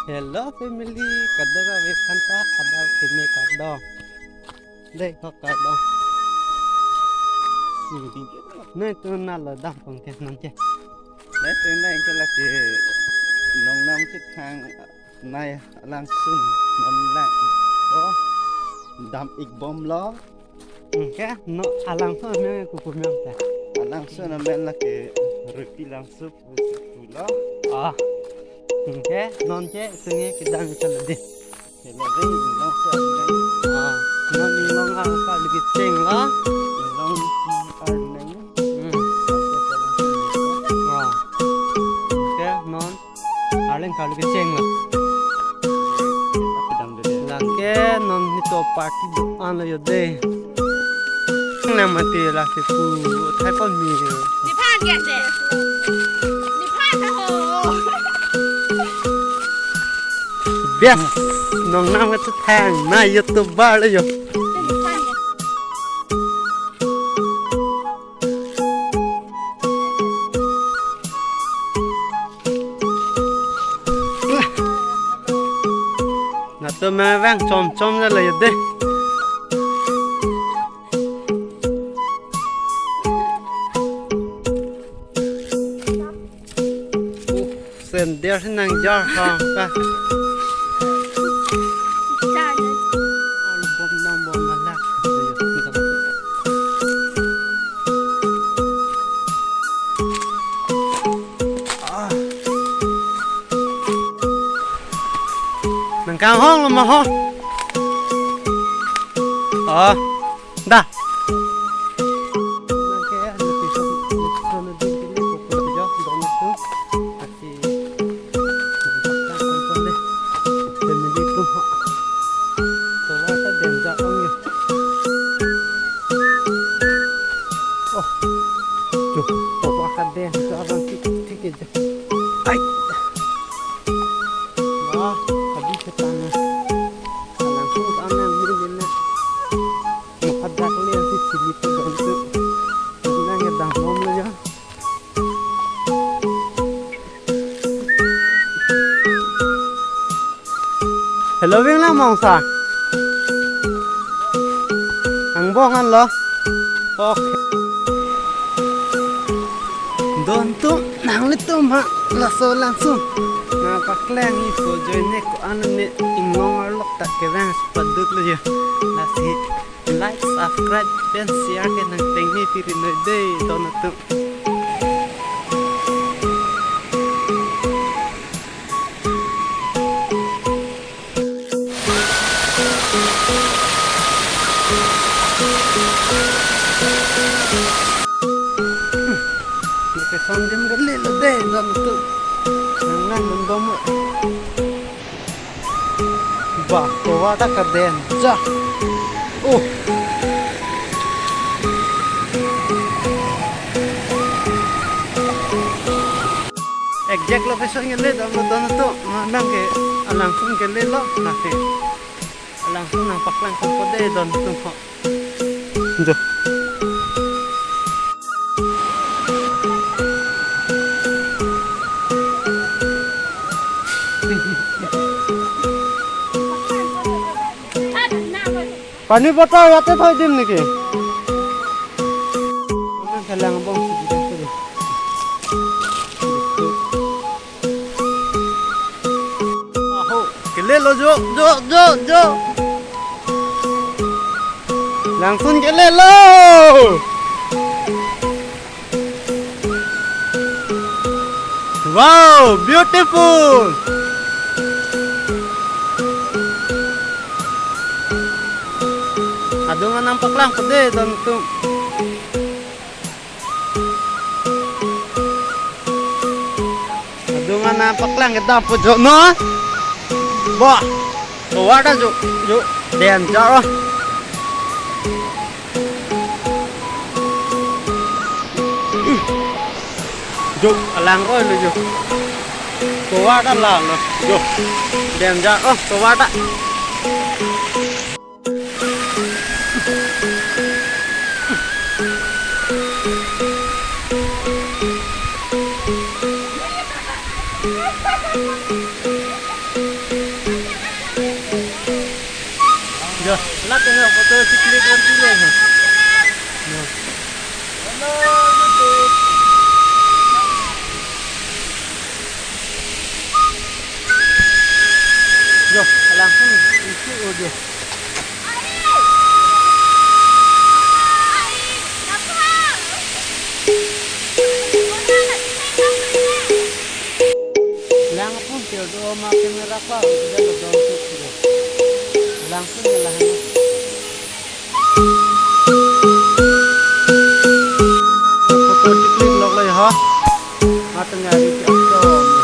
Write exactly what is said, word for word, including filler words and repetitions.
Hello family, kadokave aphanta adap keme kardom. Dei, kok kardom. Hmm. Nangtum nalo dam pon ke nang ke. Nangtum nang ke lake nongnam chethang nai alangsun non lang. Oh, dam ik bomlo. Hmm, ke, non alangsun amen ke kopi amen ke? Alangsun amen lake Rupi Langsup pulo. Ah. Hmm, ke, non ke, sini kita bisa lebih. Hello, dei, inglong si arneng. Ah, non inglong arneng kali kecheng lo. Inglong si arneng. Hmm. Ah. Ke, non arneng kali kecheng lo. Kedam dede. Lake non netum party do-an lo yo dei. Nang mati lasi pu thai pon mi. Nephan ya se. Nephan ho. Bias, nongnam kachethang nai YouTuber lo yo. Latum mevang chom chom lo yo dei. Sandal si nangjar ha pa. Bom dam bom malak. Ah. Nangkanghong lo ma ho. Ah. Da. Nang ke location, location na din ke lipo ko jo dong tu. Kasi nang paklang pon pon dei. Family atum ha. Tovar ta danger ong yo. Oh. Jo, tovar ta danger abang tik tik aja. Ai. Wah, habis setan. Alangsun ka-an nang ni din na. Mukhadakle si chili pe don tu. Nang ya dam bom lo ya. Hello, ving lang mong sa. Angbong an lo. Okay. Don tu nanglitum ha laso alangsun nangpaklangji pu ajoine ko-an ne inglong arlok ta kevang si paduk lo ya. Lasi like, subscribe, pen share ke nangtengni piri noi dei don atum. Location adim kali lo dei don atum. Nang nang dun bom. Bah, tovar ta kaden ja. Oh. Exact location kele dam lo don atum, ma nang ke alangsun kele lo, nang ke alangsun nangpaklang pon pon dei don atum ho. Jo. Pani bottle ইয়াতে থৈ দিম নেকি? Kelang bom. Aho, kele lo jo, jo, jo, jo. Langsun kele lo. Wow, beautiful. Adung an nangpaklang pon dei don atum. Adung an nangpaklang kedam pu jo non. Bah, tovar ta jo, jo, danger. Jo, alang roi lo jo. Tovar ta lang lo jo. Danger, oh, tovar ta. Lak ke ho, photo si click on si le ho. No. Hello, YouTube. Yo, langsung isi audio. Lang pun ke do ma camera pa, udah lo dong tu sudah. Langsung ya lah. Photo si click lok lai ha. Mateng ya di aktor.